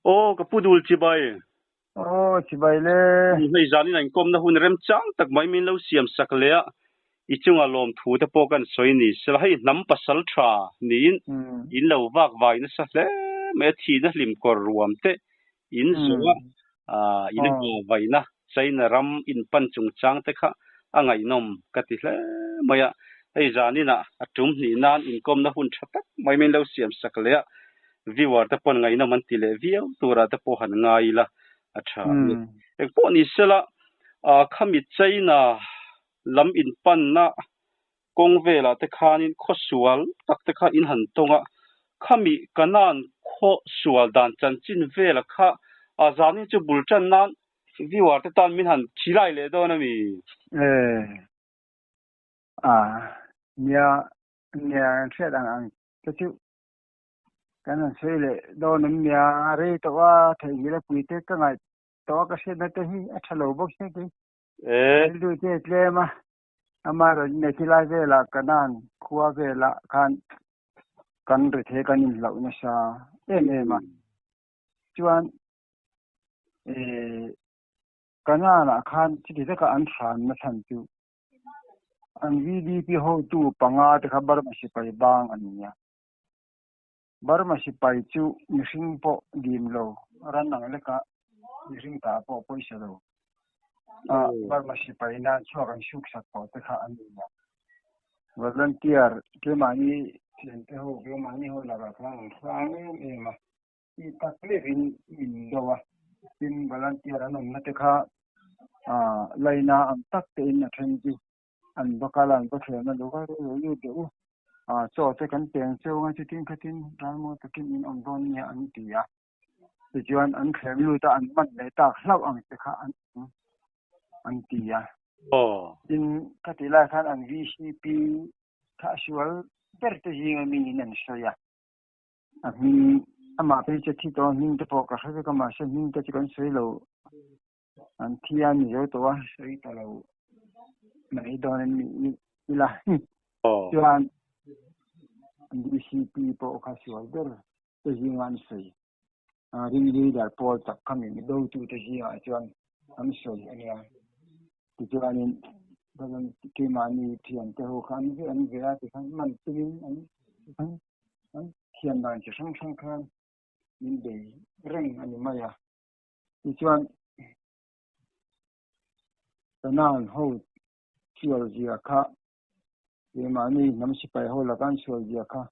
Aw ka pu dul chibai. Aw chibai le. Hei zanin an kawmna hun remchang tak mai min lo siam sak leh a, i chunga lawmthu te pawh kan sawi ni sela hei hnam pasal tha niin in lo vak vai nasa hle mai a, thihna hlim kawr ruam te in zawh a, in a hma vaina China ram in pan chungchang te kha a ngaihnawm ka ti hle mai a, hei zanin ah a tum hnih nan inkawmna hun tha tak mai min lo siam sak leh a, viewer te pawn ngaihnawm an ti leh viau turah te pawh han ngai ila a tha a ni. Engpawh ni sela khami China lam in panna kawng velah te khanin khawsual tak te kha in han tawng a, khami Kanan khawsual dan chanchin vela kha a zanin chu bul tan nan viewer te tan min han khilai leh dawn a mi? E a nia nia an hriat ang ang te chu kan han sawi leh dawn an nia rei tawh a theihnghilh a pui te ka ngaih tawh a ka hriatna te hi a tha lo bawk sia kei. E. Rilru te tlem a. Amaherawhchu Methilai velah Kanan khua velah khan kan rethei kan inhlauh nasa em em a. Chuan Kananah khan chuti taka an hranna chhan chu an VDP hotu panga te kha Burma sipai bang an ni a. Burma sipai chu mihring pawh dim lo, ran ang leka mihring ta pawh pawisa lo. A Burma sipai nan chhuak an suk sak tawh te kha an ni a. Volunteer keimahni thiante ho, keimahni ho lakah khan an hrang em em a. Tih tak levin min do a. Tin, volunteer an awmna te kha laina ang tak tein a then chu an va kal a, an va thiam a, lo kal lo lut deuh u, chaw te kan peng cheu anga chutin khatin ralmual takin in awm dawn nia an ti a. Tichuan an thlem lut a, an man leh tak hlauh ang che kha an an ti a. Tin, khatih lai khan an VCP kha a sual ber te zinga miin an sawi a. A hming amah phei chu a thi tawh a, hming te pawh ka hre vek a mahse hming te chu kan sawi lo. An thi a ni zo tawh a, sawi ta lo mai dawn an nih ila. Chuan DCP pawh kha sual ber te zinga an sawi. Ring leader pawl tak kha mi dotu te zingah chuan an sawi a nia. Tichuanin keimahni thiante ho kha an ve an ve a tikhan man tumin an an thiam dan chi hrang hrang khan min bei reng a ni mai a. Tichuan Canaan ho sual zia kha keimahni hnam sipai ho laka an sual zia kha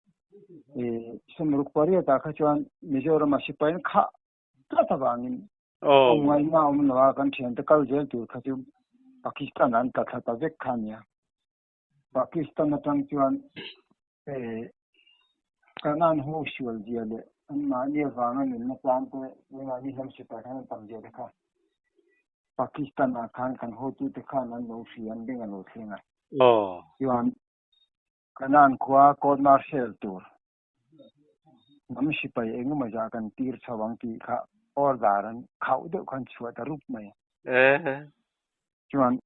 sawmruk pariat ah kha chuan Mizoram ah sipai an khah tlat avangin awm ngaihna awm lo a kan thiante kal zel tur kha chu Pakistan ah an tla thla ta vek kha a nia. Pakistan atang chuan Kanan ho sual zia leh anmahni avanga nunna tlang te keimahni hnam sipai khan an tam zia te kha Pakistan ah khan kan hotute khan an lo hria an beng a lo thleng a. Chuan Kanan khua court martial tur hnam sipai engemaw zah kan tir chho ang tih kha order an khauh deuh khan chhuah ta rup mai. Chuan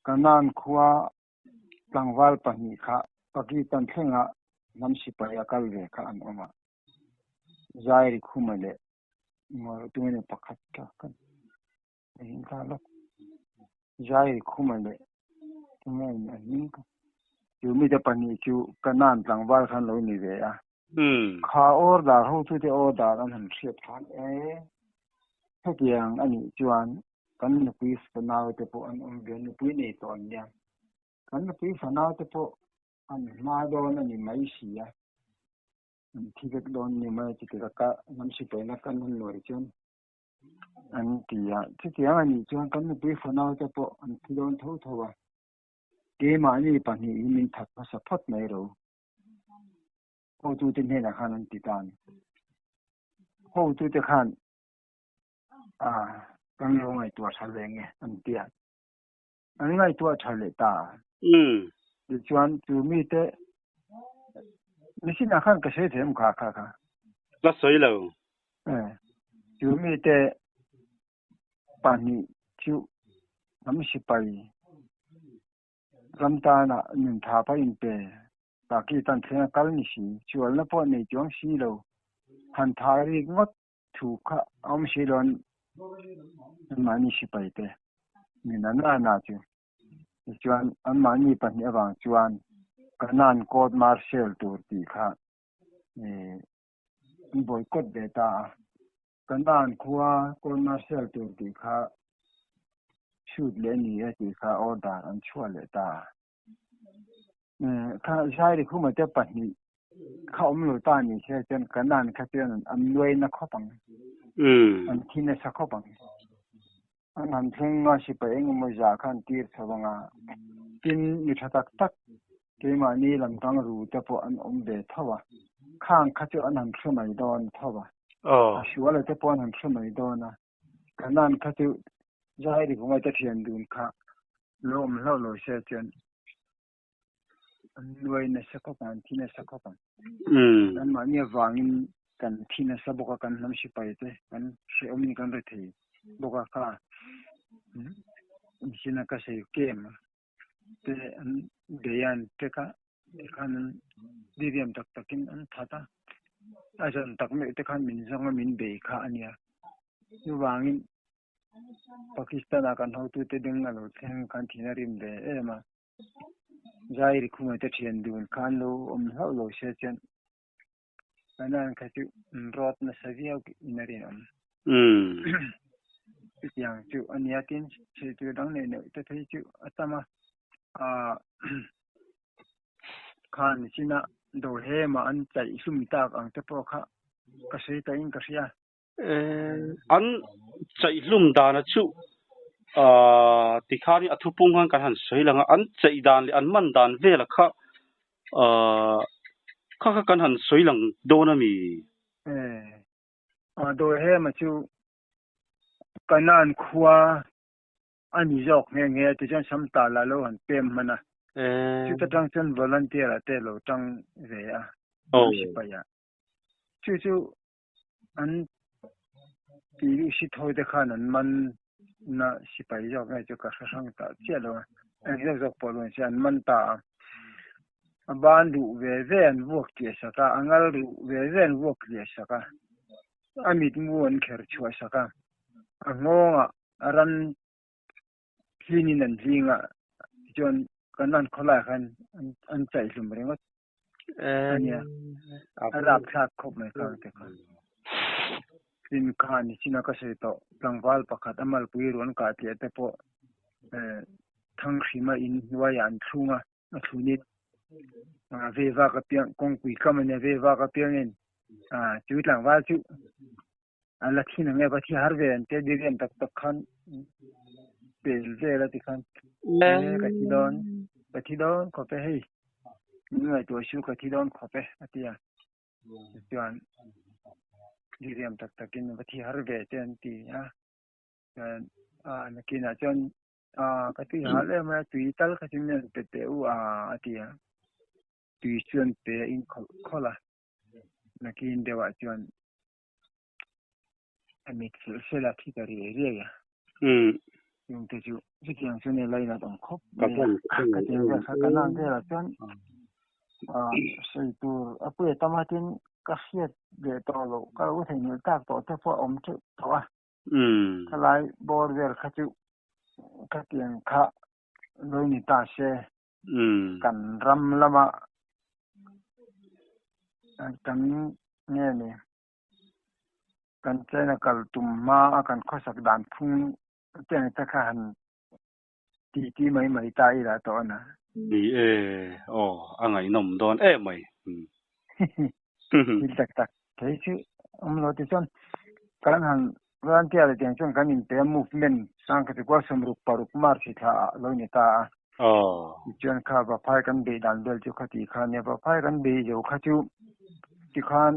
Kanan khua tlangval pahnih kha Pakistan thlenga hnam sipai a kal ve kha an awm a, Zairi Khuma leh Ngawrhtuaina pakhat kha kan him ta lawk. Zairi Khuma leh tunge an hming kha? Chu mite pahnih chu Kanan tlangval khan lo ni ve a. Kha order hotute order an han hriat khan e, hetiang a nih chuan Kan nupui fanau te pawh an awm ve, nupui nei tawh an nia. Kan nupui fanau te pawh an hma dawn a ni mai si a, an thi vek dawn ni mai chuti ka ka hnam sipaina kan han nuai chuan an ti a. Chutiang a nih chuan kan nupui fanau te pawh an thi dawn tho tho a, keimahni pahnih hi min that hmasa phawt mai ro. Hotute hnenah khan an ti ta a ni. Hotute khan A, kan lo ngaihtuah tha leh nge an ti a. An ngaihtuah tha leh ta. Tichuan chu mite machine ah khan ka sawi thei em kha kha kha. Ka sawi lo. E, chu mite pahnih chu hnam sipai ram tana nun tha pa inpe Pakistan thlenga kal ni si, sualna pawh nei chuang si lo, han tha rik ngawt. Thu kha a awm si lo an anmahni sipai te min an a na chu. Tichuan anmahni pahnih avang chuan Kanan court martial tur tih kha an boycott ve ta a. Kanan khua court martial tur tih kha shoot leh a ni e tih kha order an chhuah leh ta a. Kha Zairi khuma te pahnih kha awm lo ta ni se chuan Kanan kha chuan an nuai na khawp ang. An thi nasa khawp ang. An han thleng a sipai eng emaw zah kha an tir chho ang a. Tin, mi tha tak tak keimahni lam tang ru te pawh an awm ve tho a. Khang kha chu an han hre mai dawn tho a. A suala te pawh an han hre mai dawn a. Kanan kha chu Zairi khuma te thian dun kha lo awm hlauh lo se chuan an nuai nasa khawp ang, an thi nasa khawp ang. Anmahni avangin kan thi nasa bawk a, kan hnam sipai te kan hrehawm in kan rethei bawk a kha Mihring a ka sawi kem te an bei a an tek a tikhan an diriam tak takin an that a, a zan tak meuh te khan min zawng a min bei kha a nia. Chuvangin Pakistan ah kan hotute ding a lo thleng khan thin a rim ve em a, Zairi khumah te thian dun khan lo awm hlauh lo se chuan Kanan kha chu rawt nasa viau in a rinawm. Chutiang chu a nia tin sawi tur dang neih neuh te phei chu a tam a, ah khan chinah Dohema an chaih hlum tak ang te pawh kha ka sawi tawhin ka hria. An chaih hlum dana chu tikhan a thupung khan kan han sawi lang a, an chaih dan leh an man dan vela kha kha kha kan han sawi lang dawn a mi? Dawihema chu Kanan khua a ni zawk nghe nghe a, tichuan Samtala lo han pem hman a, chuta tang chuan volunteer ah te lo tang ve a, sipai ah. Chu chu an tih duh si thawi te khan an man na sipai zawk nge chu ka hre hrang ta chiah lo a, eng zawk zawk pawh lo ni se an man ta a, a ban ruh ve ve an vuak tliah sak a, a ngal ruh ve ve an vuak tliah sak a, a mitmu an kher chhuah sak a, a nghawngah a ran hlinin an hling a, tichuan kan an khawlaiah khan an chaihlum ringawt. Ania a rapthlak khawp mai khang te kha. Tin kha ni chin a ka sawi tawh tlangval pakhat a malpui ruan kah tliah te pawh Thanghrima in hnuaiah an thlung a, a thlunit ve vak apiang kawngpui kam ania ve vak apiangin chu tlangval chu a la thin ang e va thi har ve an tia diriam tak tak khan pel vel a ti khan e ka thi dawn ka thi dawn khawp e hei min ngaihtuah chu ka thi dawn khawp e a ti a chuan diriam tak takin va thi har ve te an ti a chuan a nakinah chuan a ka tui hal em a tui tal kha chu min rawn pe teh u a a ti a tui chuan pe a in khawlh khawlh a nakin deuhah chuan a mit fel fel a thi ta riai riai a. Chung te chu chutiang chuan i lainat awm khawp mai a. Ka tiang vel kha ka lan velah chuan sawi tur a pui a tam a tin ka hriat leh tawh loh ka lo theihnghilh tak tawh te pawh a awm teuh tawh a. Khalai bawr vel kha chu ka tiang kha lo ni ta se. Kan ram lama kan nge ni kan China kal tum hma a kan khawsak dan phung te ang te kha han ti ti mai mai ta ila tawh a na. Ni e, aw a ngaihnawm dawn em mai. Thil tak tak thei chu awm lo tichuan kan han volunteer leh tiang chuan kan inpe a movement sangkhatikua 66 March thla ah lo ni ta a. Tichuan kha Vaphai kan beih dan vel chu khati kha nia Vaphai kan beih zo kha chu tikhan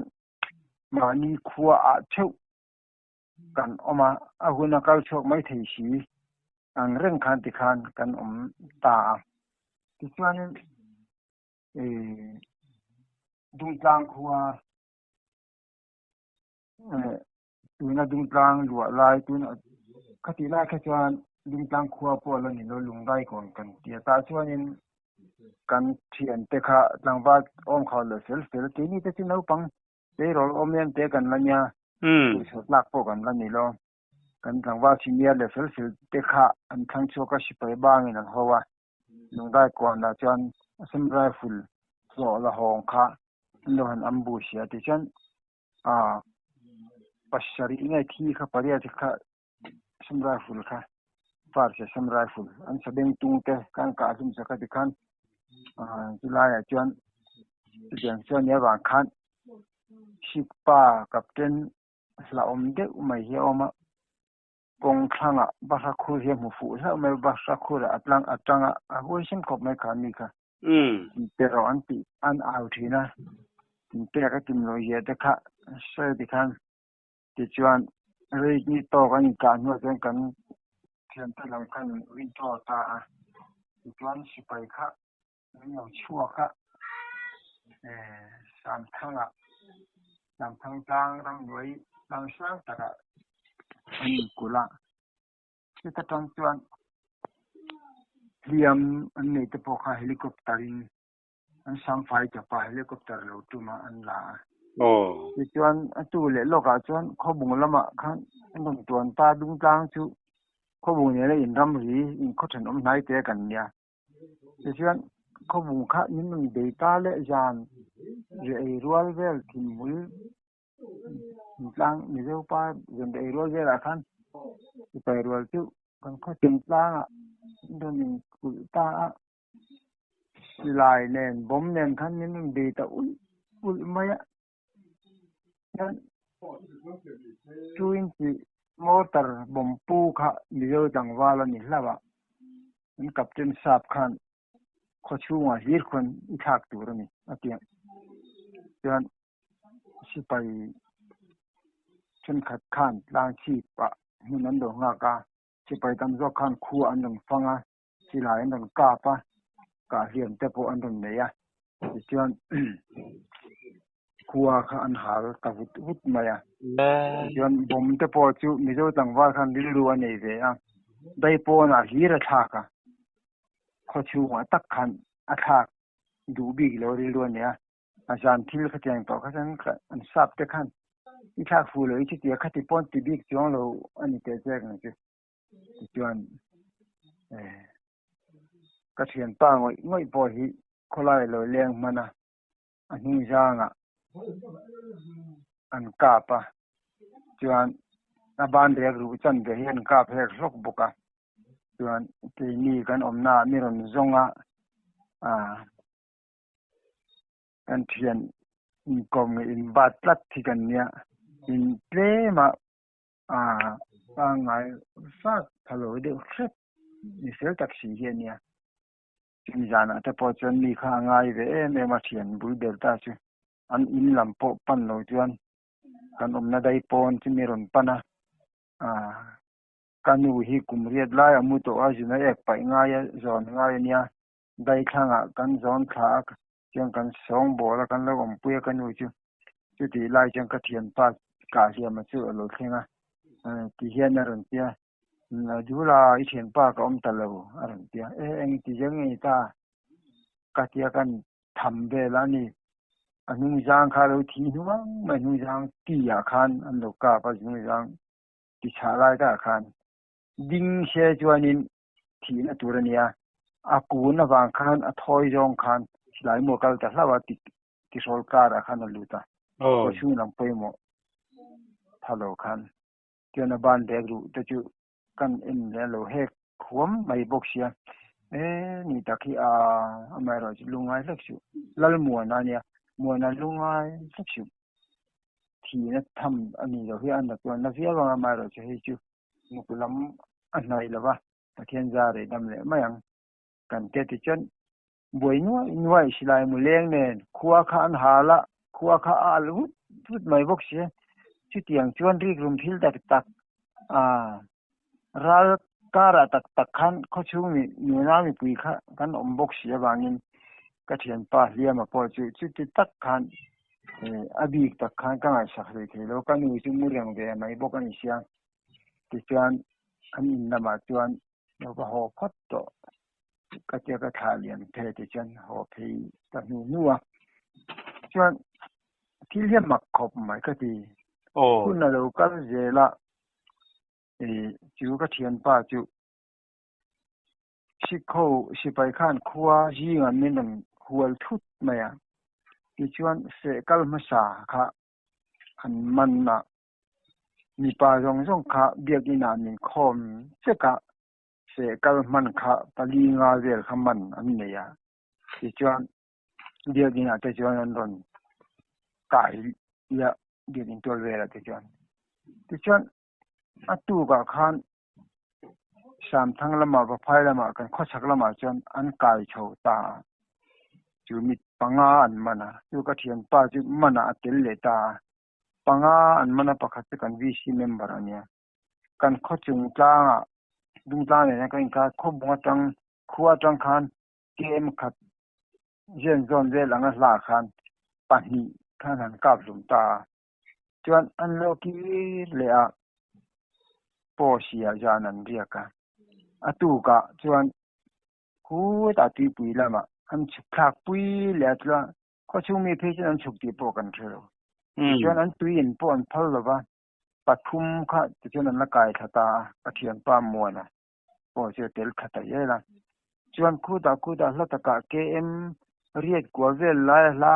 mahni khua ah theuh kan awm a, a hun a kal chhuak mai thei si ang reng khan tikhan kan awm ta a. Tichuanin Dungtlang khua tuna Dungtlang luah lai tuna khatih lai kha chuan Dungtlang khua pawh a la ni lo Lungdaikawn kan ti a tah chuanin kan thiante kha tlangval awm kha lo fel fel keini te chu naupang tleirawl awm em te kan la nia. Pawisa tlak pawh kan la ni lo. Kan tlangval senior leh fel fel te kha an thlang chhuak a, sipai bangin an ho a. Lungdai kuanah chuan Assam Rifle hlawh la hawng kha an lo han ambush a tichuan ah pasarih nge thi kha pariat kha Assam Rifle kha First Assam Rifle an sabeng tung te khan kah hlum sak a tikhan ah chulaiah chuan chutiang chuan nia vang khan Sikpa Captain hlauhawm deuh mai hi a awm a. Kawng thlangah bahra khur hi a hmu fuh hlauh mai a, bahra khurah a tlang a tang a, a huaisen khawp mai kha mi kha. Tin erawh an tih an au thin a, tin pek a tum loh zia te kha sawi ti khan tichuan rei ni tawk an inkah hnuah chuan kan thiante lam khan an withdraw ta a, tichuan sipai kha an lo chhuak a, Samthangah Samthang tlang ramhnuai tlang hrang takah an inkulh a, chuta tang chuan hliam an neih te pawh kha helicopter in an samfai chawp a, helicopter lo tum a an la a. Tichuan a tu leh lawkah chuan khawbung lamah khan an rawn tuan ta dungtlang chu khawbung nena inramri inkhaw thenawm hnai te kan nia. Tichuan khawbung kha min rawn bei ta leh zan reh ei rual vel thinhmul tlang Mizo pa zan reh ei rual velah khan sipai rual chu kan khaw chung tlangah an rawn inkulh ta a, silai nen bawm nen khan min rawn bei ta ulh ulh mai a. Hian chuin tih mortar bawm pu kha Mizo tlangval a ni hlauh a, an captain sap khan khaw chhungah hlir khawn i thlak tur a ni a ti a. Chuan sipai thenkhat khan tlang chhip ah hmun an lo nghak a, sipai tam zawk khan khua an rawn fang a, silai an rawn kap a, kah hliam te pawh an rawn nei a, tichuan khua kha an hal ta vut vut mai a. Tichuan bawm te pawh chu Mizo tlangval khan rilru a nei ve a, daipawnah hlir a thlak a, khaw chhungah tak khan a thlak duh bik lo rilru a nei a, a zan thil khatiang tawh kha chuan an sap te khan i thlak fuh loh i chutia khati pawn ti bik chuang lo a ni teh chek ang chu. Tichuan ka thianpa ngawih ngawih pawh hi khawlai lo leng hman a, a hnung zangah an kap a, chuan a ban rek ruh chan ve hi an kap hek hlawk bawk a, chuan keini kan awmnaah mi rawn zawng a, ah kan thian inkawm nge inbat tlat hi kan nia, in tlem a. A pangngai vak pha lo deuh hrep ni fel tak si hi a nia. Chumi zanah te pawh chuan mi kha a ngai ve em em a thian bul ber ta chu an in lam pawh pan lo chuan kan awmna dai pawn chu mi rawn pan a, ka nu hi kum riat lai a mu tawh a zuna ek paih ngai a zawn ngai a nia, dai thlangah kan zawn thla a chuan kan sawng bawl a kan lo awmpui a ka nu chu chutih lai chuan ka thianpa kah hliam a chu a lo thleng a ti hian a rawn ti a Dula i thianpa ka awm ta lo a rawn ti a e eng ti zel nge ni ta ka tia kan tham vel a ni a hnung zang kha a lo thi hnuang mai hnung zang ti ah khan an lo kap a hnung zang ti chhah lai takah khan ding se chuanin thihna tur a nia, a kun avang khan a thawi zawng khan silai maw kal ta hlauh a ti tihrawl karah khan a lut a, aw chhung lam pawimawh tha lo khan chuan a ban bag ruh te chu kan en leh lo hek huam mai bawk sia, e ni tak hi a amaherawh chu lungngai hlek suh, Lalmuana a nia, Muana lungngai hlek suh, thihna tham a ni lo hi a na chuan na viau ang amaherawh chu hei chu Muk lam a hnaih lo va, Pathian zar ei dam leh mai ang. Kan te ti chuan buai nuai nuai silai mu leng nen khua kha an hal a, khua kha a alh vut vut mai bawk si. Chutiang chuan rikrum thil tak tak a ral karah tak tak khan khawchhung mi nuna mipui kha kan awm bawk si avangin ka thianpa hliama pawh chu chuti tak khan a bik tak khan ka ngaihsak hlei thei lo, ka nu chu mu reng ve mai bawk a ni sia. Tichuan an in lamah chuan lo va haw phawt tawh ka tia ka thlah liam the tichuan haw phei ta hnu hnu a. Chuan thil hi a mak khawp mai ka ti. Hun a lo kal zel a, chu ka thianpa chu Sikh ho sipai khan khua zingah min rawn hual thut mai a, tichuan feh kal hmasa kha an man a, mipa zawng zawng kha biakinah min khawm vek a, feh kal hman kha pali nga vel kha man an nei a, tichuan biakinah te chuan an rawn kai a, biakin tual velah te chuan. Tichuan a tukah khan Samthang lamah Vaphai lamah kan khawchhak lamah chuan an kai chho ta a, chu mi panga an man a, chu ka thianpa chu manah a tel leh ta a, panga an man a pakhat chu kan VC member a nia. Kan khaw chung tlangah Dungtlang nena kan inkar khawbung atang khua atang khan KM khat zen zawn vel anga hla khan pahnih khan han kap hlum ta a. Chuan an lo kir leh a, Pawhsia zan an riak a. A tukah chuan khutah tuipui lamah an chhuk thlak pui leh a, chuan khawchhung mi phei chuan an chhuk tih pawh kan hre lo. Tichuan an tui in pawh an phal lo va, pathum kha tichuan an la kai thla ta a, ka thianpa Muana pawh chu a tel thla ta zel a. Chuan khutah khutah hla takah KM riat kual vel lai a hla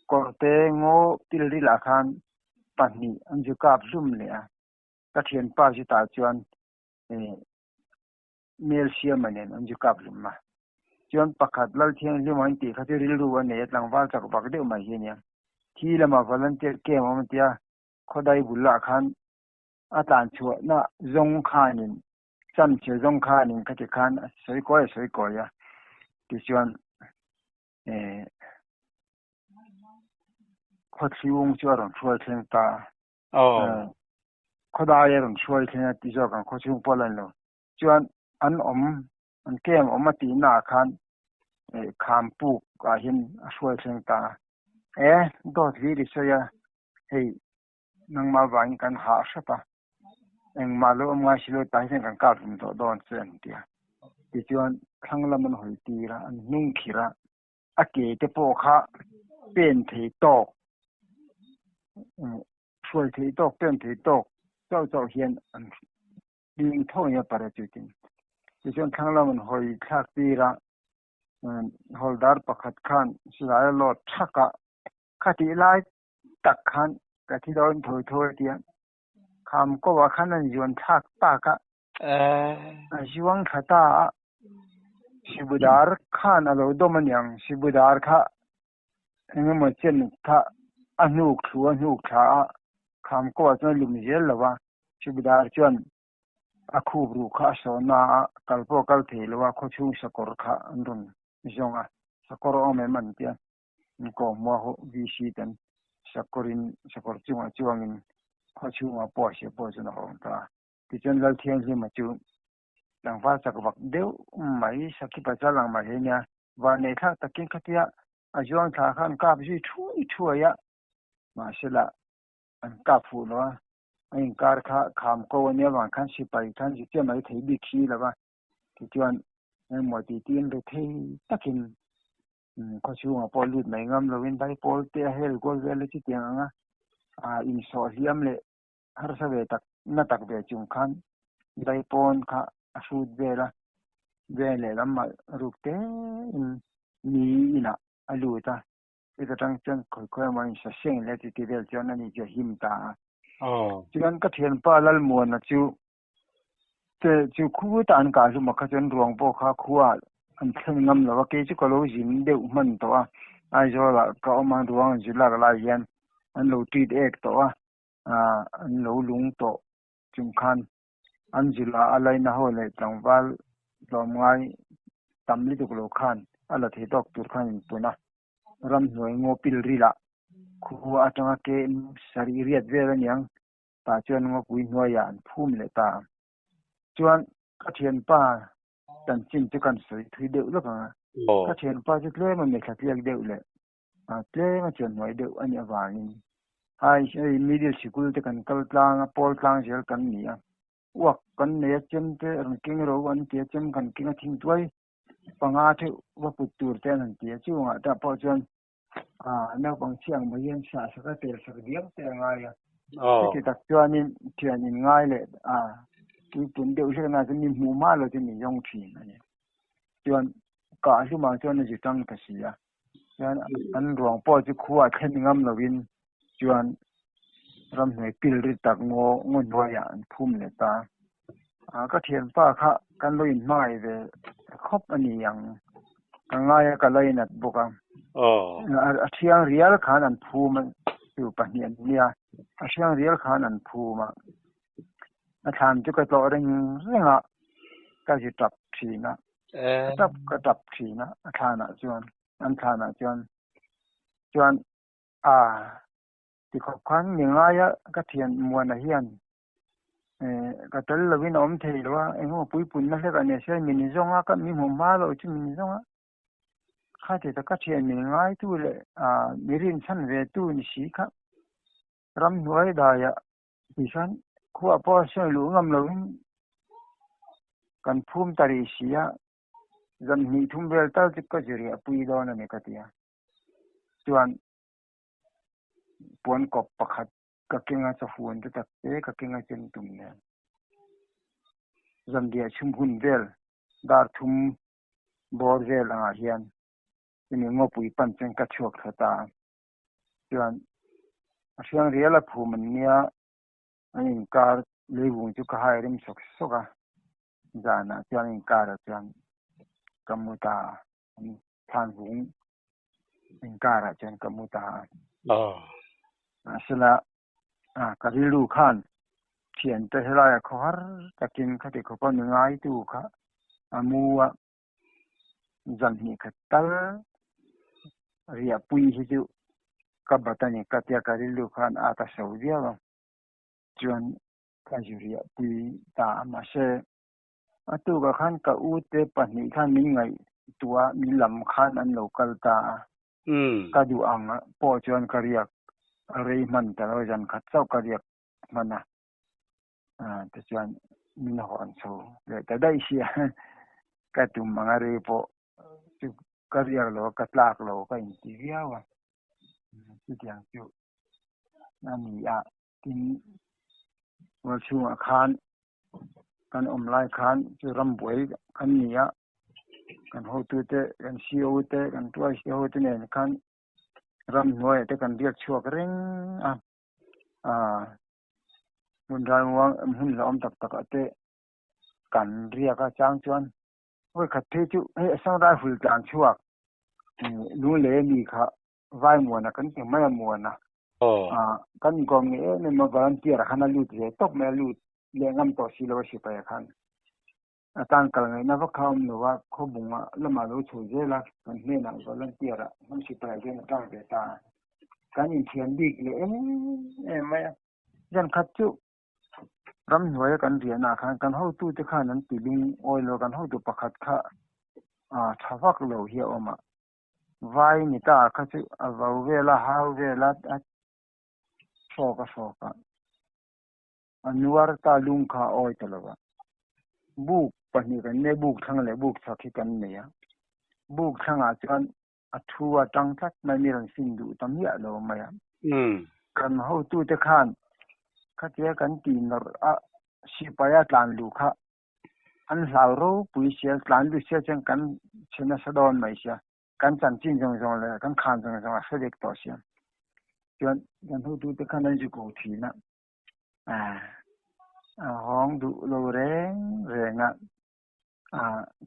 kawrte ngaw pilril ah khan pahnih an zu kap hlum leh a, ka thianpa chu tah chuan mel siama nen an zu kap hlum a. Chuan pakhat Lalthianghlim an tih kha chu rilru a nei a, tlangval chak vak deuh mai hi a nia. Thi lamah volunteer camp a awm tia khawdai bulah khan a tlan chhuahna zawng khanin chanchhe zawng khanin khati khan a sawi kawi a sawi kawi a, tichuan eh khawthiung chu a rawn hruai thleng ta a, khawdai a rawn hruai thleng a ti zawk ang khawchhung pawh la ni lo, chuan an awm an kem awm a tihna ah khan eh kham puk ah hian a hruai thleng ta a, eh dawt hlir i sawi a hei nangmah vangin kan hah hrep a, engmah lo awm ngai si lo tah hian kan kap hlum tawh dawn che an ti a. Tichuan thlang lam an hawi tir a, an hnung khir a, a ke te pawh kha pen thei tawk, hruai thei tawk, pen thei tawk chauh chauh hian an hling tho nia parachute in. Tichuan thlang lam an hawi thlak tir a, hawldar pakhat khan silai a lawt thak a, khatih lai tak khan ka thi dawn thawi thawi a ti a, kham ko ah khan an zuan thlak tak a, a zuang thla ta a, Sibudar khan a lo dawm aniang, Sibudar kha engemaw chen kha a hnuk thlu a hnuk thla a, kham ko ah chuan a lum zel lo a, Sibudar chuan a khup ruh kha a sawhna a, kal pawh a kal thei lo a, khawchhung sakawr kha an rawn zawng a, sakawr a awm em an ti a. Kawhmua ho VC ten sakawrin sakawr chungah chuangin khaw chhungah pawh a hria pawh chuan a awm ta a. Tichuan Lalthianghlima chu tlangval chak vak deuh mai Sakhi Pachal ang mai hi a nia. Varneih thlak takin khatia a zuang thla kha an kap zui thuai thuai a, mahsela an kap fuh lo a, a inkar kha kham ko a nia vang khan sipai khan zut chiah mai thei bik si lo va. Tichuan engmaw ti tiin rethei takin khaw chhungah pawh lut mai ngam lovin vai pawl te a hel kual vel a chutiang anga ah insawh hliam leh harsa ve tak na tak ve chung khan vai pawn kha a hrut vel a, vel leh lamah ruk te in ni inah a lut a, chuta tang chuan khawi khawi emaw insa seng leh chuti vel chuan ani chu a him ta a. Chuan ka thianpa Lalmuana chu Te chu khutah an kah hlum a kha chuan ruang pawh kha khuaah an thlen ngam lo a, kei chu ka lo zin deuh hman tawh a, Aizawlah ka awm a, ruang an zir lak lai hian an lo treat ek tawh a, aah an lo lung tawh chung khan an zilh a, a laina ho leh tlangval tlawmngai tam lutuk lo khan a la thei tawk tur khan in pun a, ramhnuai ngaw pil rilah khua atanga kem sarih riat vel aniang tah chuan ngawpui hnuaiah an phum leh ta a. Chuan ka thianpa chanchin chu kan sawi thui deuh lawk ang a. Ka thianpa chu tlem a mithla tliak deuh leh tlem a chuan hnuai deuh a nih avangin hai hei middle sikul te kan kal tlang a, pawl tlang zel kan ni a. Uak kan nei a, chem te rawn keng ro an ti a, chem kan keng a thingtuai panga theuh va put tur te an han ti a. Chungah te pawh chuan naupang chhiang mai hian sah sak a, tel sak diam te a ngai a. Chuti tak chuanin thian in ngai leh a puipun deuh hlek na chu mi hmuh hma lo chu min zawng thin a ni. Chuan kah hlumah chuan a zu tang ta si a. Chuan an ruang pawh chu khua thlen ngam lovin chuan ramhnuai pil ri tak ngaw ngaw hnuaiah an phum leh ta. A ka thianpa kha kan lo inhmangaih ve khawp a ni ang. Ka ngai a ka lainat bawk a. A thiang rial khan an phum a chu pahnih an nia. A thiang rial khan an phum a. A thlan chu ka tlawh reng reng a ka zi tap thin a. Ka tap ka tap thin a a thlanah chuan an thlanah chuan chuan a tikhawp khan mi ngaia ka thian Muana hian ka tel lovin a awm thei lo a, engemaw puipunna hlek a ni sia min zawng a, ka mi hmuh hma loh chu min zawng a, khati taka thian min ngaitu leh mi rinchhan ve tu ni si kha ramhnuai daiah tihian khuah pawh a sawi luh ngam lovin kan phum ta rih si a, zan hnih thum vel tal chu ka ziriah pui dawn a ni ka ti a, chuan puan kawp pakhat Ka kenga chawhun te tak te ka kenga chen tum nen. Zanriah chhum hun vel dar thum bawr vel angah hian chumi ngawpui pan chuan ka chhuak thla ta a. Chuan a hriang rial a phum an nia an inkar leivung chu ka hai rem sawk sawk a. Zanah chuan inkarah chuan ka mu ta a. Thlan vung inkarah chuan ka mu ta a. Mahsela ka rilru khan thiante helaia khawhar takin khati khawpa mi ngaitu kha a mu a, zan hnih khat tal riahpui hi chu ka bat a ni ka tia ka rilru khan a ta so viau a. Chuan ka zu riahpui ta a mahse A tukah khan ka u te pahnih khan min ngaihtuah a, min lam khan an lo kal ta a. Ka duh ang pawh chuan ka riak rei hman ta lo, zan khat chauh ka riak hman a. Tichuan min hawn chho leh ta daih sia, ka tum ang a rei pawh chu ka riak lo a, ka tlak lo ka inti viau a. Chutiang chu a ni a, tin Mualchhungah khan kan awm lai khan chu rambuai kan ni a, kan hotute, kan CO te, kan tuaisi hote nen khan ramhnuaiah te kan riak chhuak reng a, aaa hmun ralmuang hmun hlauhawm tak tak ah te kan riak a chang chuan vawikhat phei chu hei Assam Rifle tlan chhuak Lunglei ami kha vai muana kan ti mai a muana kan inkawm nge em em a volunteer ah khan a lut ve tawp mai a lut leh ngam tawh si lo a sipai ah khan a tan kal ngaihna vak kha a awm lo a khawbung ah lamah lo chho zel a kan hnenah volunteer ah hnam sipai ah hian a tang ve ta a kan inthiam bik leh em em mai a zan khat chu ramhnuai a kan riahna ah khan kan hotute khan an ti lungawi lo kan hotu pakhat kha tha vak lo hi a awm a. Vai ni ta kha chu a vo vel a, hau vel a, a hrawk a hrawk a. A nuar ta lung kha a awi ta lo va. Buk pahnih kan nei, buk thlang leh buk chhak hi kan nei a. Buk thlangah chuan a thu a tang tlat mai, mi rawn fin duh ta miah lo mai a. Kan hotute khan khatia kan tih nawrh a, sipai a tlan luh kha An hlau ropui sia, tlan lut sia chuan kan chhe nasa dawn mai sia, kan chanchin zawng zawng leh kan khan zawng zawng a hre vek tawh sia. Chuan kan hotute khan an zu ko thin a, a hawng duh lo reng reng a,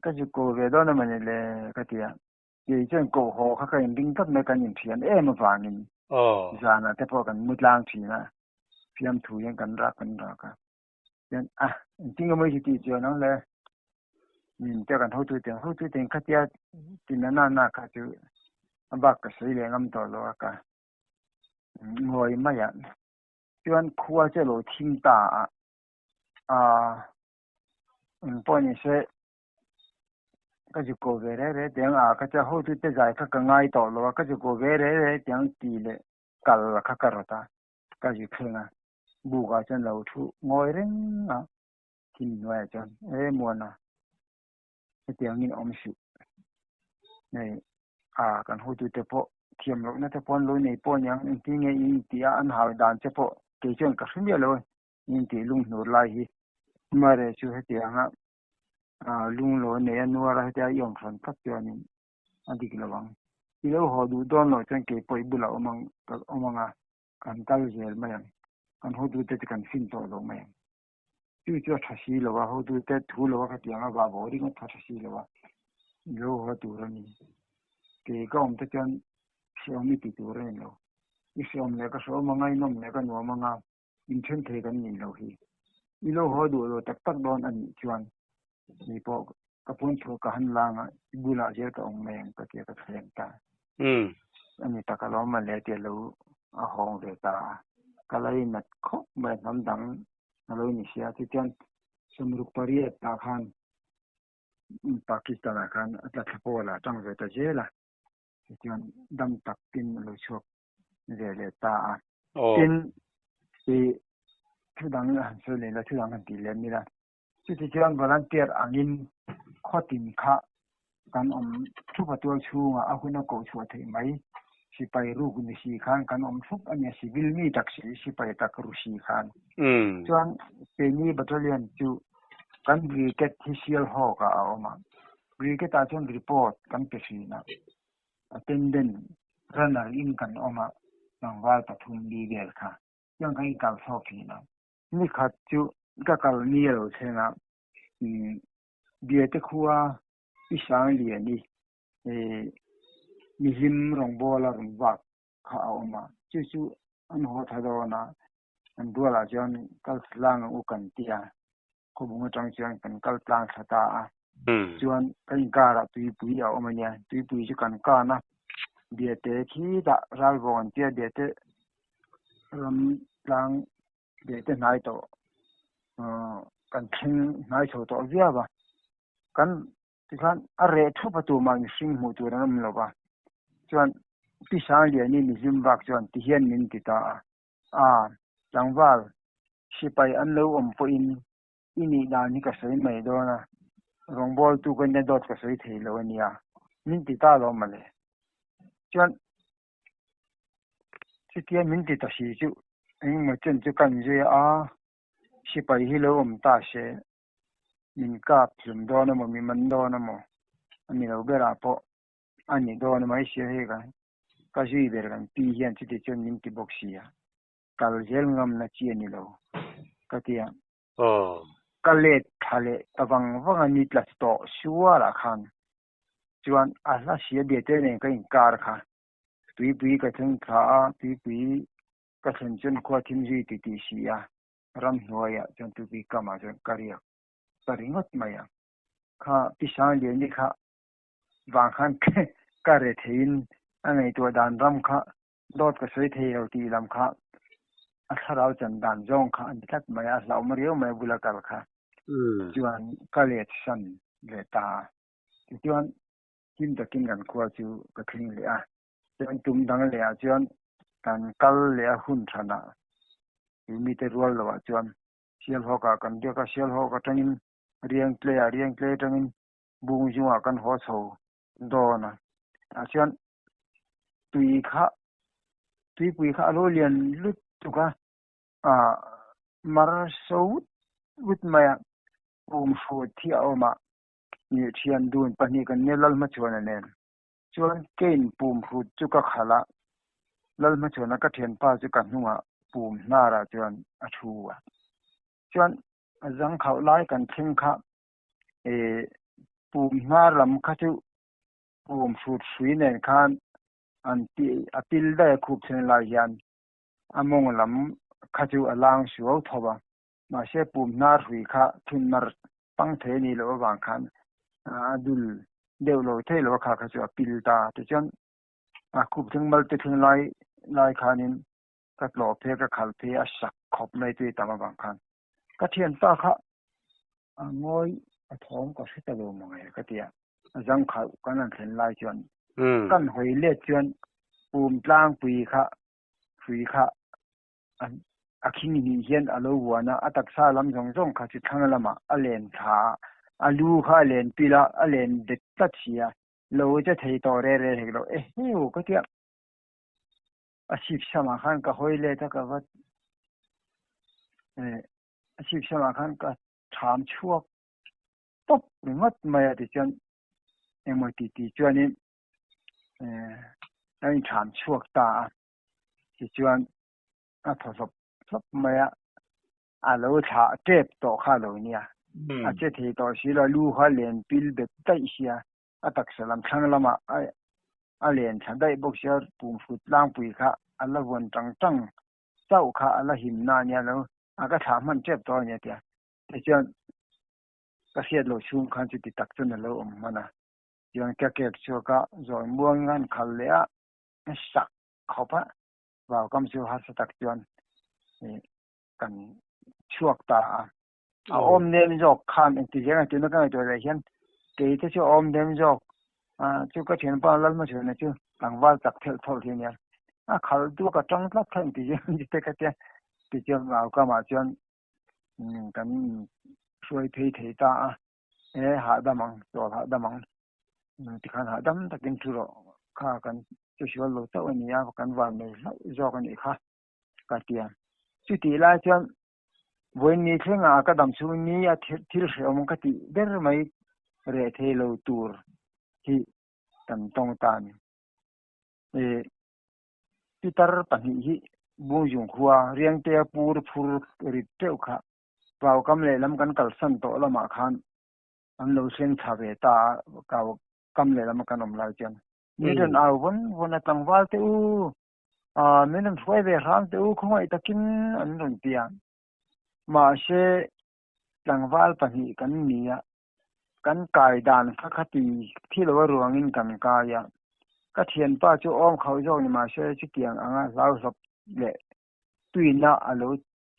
ka zu ko ve dawn emaw ni le ka ti a, kei chuan koh haw kha ka inring tlat mai, kan inthian em avangin zanah te pawh kan mu tlang thin a, fiamthu hian kan rak kan rak a. Chuan a engtin nge maw i tih chuan ang le min te kan hotu te hotu ten khatia tina na na kha chu a bak ka sawi leh ngam tawh lo a ka ngawi mai a chuan khua chu a lo thim ta a a engpawh ni se ka zu ko ve re re tiang a ka chuan hotu te zai kha ka ngai tawh lo a ka zu ko ve re re tiang ti leh kal kha ka rawt a ka zu thleng a. Bukah chuan lo thu ngawi reng a, thim hnuaiah chuan e Muana hetiangin awm suh nei a kan hotute pawh thiam lohna te pawh an lo nei pawh aniang engtin nge in tih a an hau dan che pawh. Kei chuan ka hre miah lo a ni tih lunghnur lai hi. Mare chu hetianga lunglaw nei a nuar a hetia i awm hran tlat chuanin a dik lo ang. I lo haw duh dawn loh chuan kei pawh i bulah awm ang ka awm ang a, kan kal zel mai ang. Kan hotute chu kan fin tawh lo mai ang. Chu chu a tha si lo a, hotute thu lo a khatiang a vah vawh ringawt kha a tha si lo a, i lo haw tur a ni. Kei ka awm te chuan hrehawm i ti tur a ni lo. I hrehawm leh ka hrehawm anga, i nawm leh ka nuam anga, inthen thei kan nih loh hi. I lo haw duh lo tak tak dawn a nih chuan kei pawh ka pawn chhuah ka han lang a, i bulah zel ka awm mai ang ka tia ka thleng ta. A ni tak alawm a le tia lo a hawng ve ta a. Ka lainat khawp mai a, hnam dang a lo ni sia. Chutiang 68 ah khan Pakistan ah khan a tla thla pawl ah a tang ve ta zel a. Chutiang dam takin a lo chhuak ve leh ta a. Tin, i thu dang han sawi leh ila, thu dang han tih lem ila. Chuti chuan volunteer angin khawtin kha kan awm thup a tual chhungah a hun a koh chhuah theih mai. Sipai ruk ni si khan kan awm thup a nia, civil mi tak si, sipai tak ru si khan. Chuan keini battalion chu kan brigade hi Sialhawk ah a awm a, brigade ah chuan report kan pe thin a. Attendant runner in kan awm a, tlangval pathum li vel kha chuan kan inkal chhawk thin a. Ni khat chu ka kal ni a lo thleng a, Biate khua i sang lian i mihlim rawngbawla rawn vak kha a awm a, chu chu an haw tha dawn a, an rualah chuan kal tlang ang u kan ti a, khawbung atang chuan kan kal tlang thla ta a, chuan kan inkarah tuipui a awm a nia, tuipui chu kan kan a, Biate khi dah ralvawng an tia Biate ram tlang Biate hnai tawh kan thleng hnai chho tawh viau a, kan tikhan a reh thup a tumah mihring hmuh tur an awm lo va, chuan Pi Sangliani mihlim vak chuan tihian min ti ta a, A, tlangval, sipai an lo awm pawhin i nih dan hi ka sawi mai dawn a, rawngbawltu ka nia dawt ka sawi thei lo a nia, min ti ta lo mawle. Chuan chutia min ti ta si chu engemaw chen chu ka inzui a, sipai hi lo awm ta se, min kap hlum dawn emaw, mi man dawn emaw, a ni lo berah pawh a ni dawn emaw hei sia hei kan ka zui ber kan pi hian chuti chuan min ti bawk si a, kal zel ngamna chi a ni lo ka ti a. Ka let tha leh ta vang vang a ni tla tawh sualah khan chuan a hla sia bia te nen ka inkar kha tuipui ka thleng thla a, tuipui ka thlen chuan khua thim zui ti tih si a, ramhnuaiah chuan tuipui kamah chuan ka riak ta ringawt mai a. Kha Pi Sangliani kha vang khan ka re theiin a ngaihtuah dan ram kha dawt ka sawi thei lo tih lam kha a thlarau chan dan zawng kha a ni tlat mai a, a hlauhawm riau mai a bula kal kha chuan ka let san leh ta a. Tichuan him takin kan khua chu ka thleng leh a, chuan tum dang leh ah chuan kan kal leh a hun thanah mite rual loh ah chuan Sialhawk ah kan biak a, Sialhawk atangin Riangtle ah Riangtle atangin bung zungah kan haw chho dawn a, tah chuan tui kha tuipui kha a lo lian lutuk a, ah mar so vut vut mai a, pum hrut hi a awm a, nih thian dun pahnih kan nia Lalhmachhuana nen chuan kein pum hrut chu ka khalh a, Lalhmachhuana ka thianpa chu ka hnungah pum hnarah chuan a thu a, chuan a zangkhauh lai kan thleng kha pum hnar lam kha chu pum hrut hrui nen khan an ti a pil daih a khup thleng lai hian a mawng lam kha chu a lang suau tho a, mahse pum hnar hrui kha thun mar pang thei a nih loh avang khan a dul deuh lo thei lo a kha kha chu a pil ta. Tichuan a khup thleng mal te thleng lai lai khanin ka tlawh phei a ka khalh phei a sak khawp mai tui tam avang khan ka thianpa kha A ngawi a thawm ka hre ta lo mange ka ti a, a zangkhauh kan han thlen lai chuan kan hawi let chuan pum tlangpui kha hrui kha a khing hnih hian a lo vuan a, a taksa lam zawng zawng kha chu thlang lamah a len thla a, a lu kha a len pil a, a len bet tlat si a, lo che thei tawh re re hek lo, eheu ka ti a, a sip samah khan ka hawi let a ka va. A chhip samah khan ka ṭham chhuak tawp ringawt mai a tichuan engmaw ti ti chuanin a inṭham chhuak ta a tichuan a thaw hlawp hlawp mai a a lo thlah tep tawh kha a lo nia a che thei tawh si lo lu kha len pil bet daih sia a taksa lam thlang lamah a len thla daih bawk sia pumhrut tlangpui kha a la vawn tang tang chauh kha a la him na a nia lo a ka thlah hman tep tawh a nia tia tichuan ka hriat loh chhung khan chuti tak chuan a lo awm hman a chuan ka kek chhuak a zawi muang in an khal leh a sak khawp a vau kam chu harsa tak chuan kan chhuak ta a a awm nem zawk khan engti zel ang tihna ka ngaihtuah leh hian kei te chu a awm nem zawk chu ka thianpa Lalhmachhuana chu tlangval chak thelh thawlh hi a nia a khal duak a tang tlat kha engti zel ang tih te ka tia tichuan vau kamah chuan kan hruai phei thei ta a e hahdam ang chawl hahdam ang tikhan hahdam takin thu rawh kha kan che sual lo chauh a ni a kan van nei hlauh zawk a nih kha ka ti a chutih lai chuan vawiin ni thlengah ka dam chhung ni a thil hrehawm ka tih ber mai reh thei lo tur hi kan tawng ta a ni e Pitar pahnih hi Bungzung khua Riangtea pur phur rit teuh kha Vaukam lehlam kan kalsan tawh lamah khan an lo thleng thla ve ta a, Vaukam lehlam a kan awm lai chuan min rawn au vawn vawn a, tlangval te u, min rawn hruai ve hram te u khawngaih takin an rawn ti a. Mahse tlangval pahnih kan ni a, Kan kai dan kha kha ti thi lo a ruangin kan kai a, ka thianpa chu awm khauh zawk ni mahse chutiang anga hlauhlawp leh tuina a lo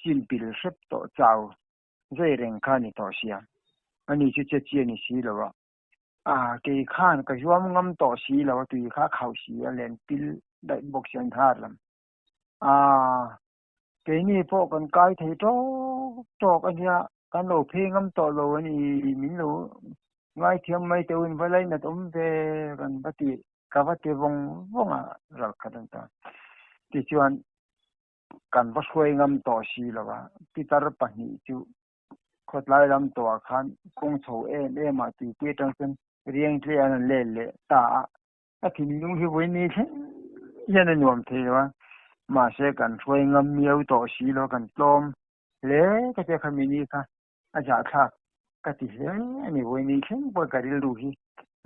chin pil hrep tawh chau zai reng kha ni tawh sia, ani chu che chi a ni si lo a. A, kei khan ka zuam ngam tawh si lo a, tui kha a khauh si a, len pil daih bawk si a ni har lam. A, keini pawh kan kai thei tawk tawk a nia, kan lo phei ngam tawh lo a ni, min lo ngaithiam mai teh u in va lainat awm ve kan va ti, ka va ti vawng vawng a ral khat an ta. Tichuan kan va hruai ngam tawh si lo a, pitar pahnih chu khawtlai lam tawhah khan kawng chho em em ah tuipui atang chuan riang tle an rawn let leh ta a, A thinlung hi vawi ni thleng hian a nuam thei lo a, mahse kan hruai ngam miau tawh si lo, kan tlawm hle ka tia kha mini kha a zahthlak ka ti hle a ni, vawi ni thleng pawh ka rilru hi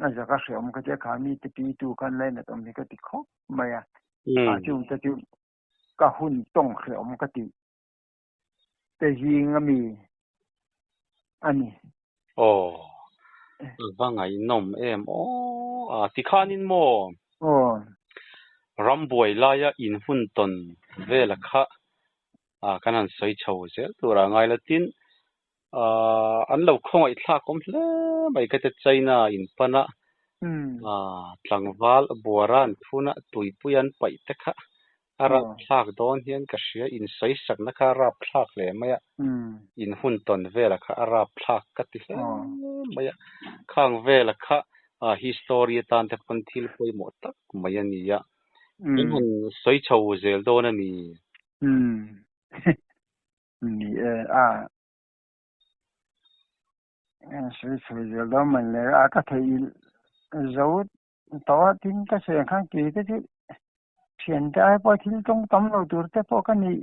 a zak a hreawm ka tia kha mite pi tu khan lainat awm hi ka ti khawp mai a, a chung te chu ka hun tawng hreawm ka tih te zing a mi a ni. Aw, va ngaihnawm em aw. A tikhanin maw? Aw. Rambuai laia inhun tawn vela kha kan han sawi chho zel turah ngai la tin an lo khawngaih thlak awm hle mai ka te China in pan a tlangval buara an phun a tuipui an paih te kha A rapthlak dawn hian ka hria, insawisakna kha a rapthlak hle mai a, inhun tawn vela kha a rapthlak ka ti hle mai a, khang vela kha history atan te pawn thil pawimawh tak mai a ni a, kan han sawi chho zel dawn a ni. Ni e, a sawi chho zel dawn mai le, a ka theih zo Tawh a tin ka sawi ang khan kei te chu thiante ai pawh thil tawng tam lo tur te pawh ka nih.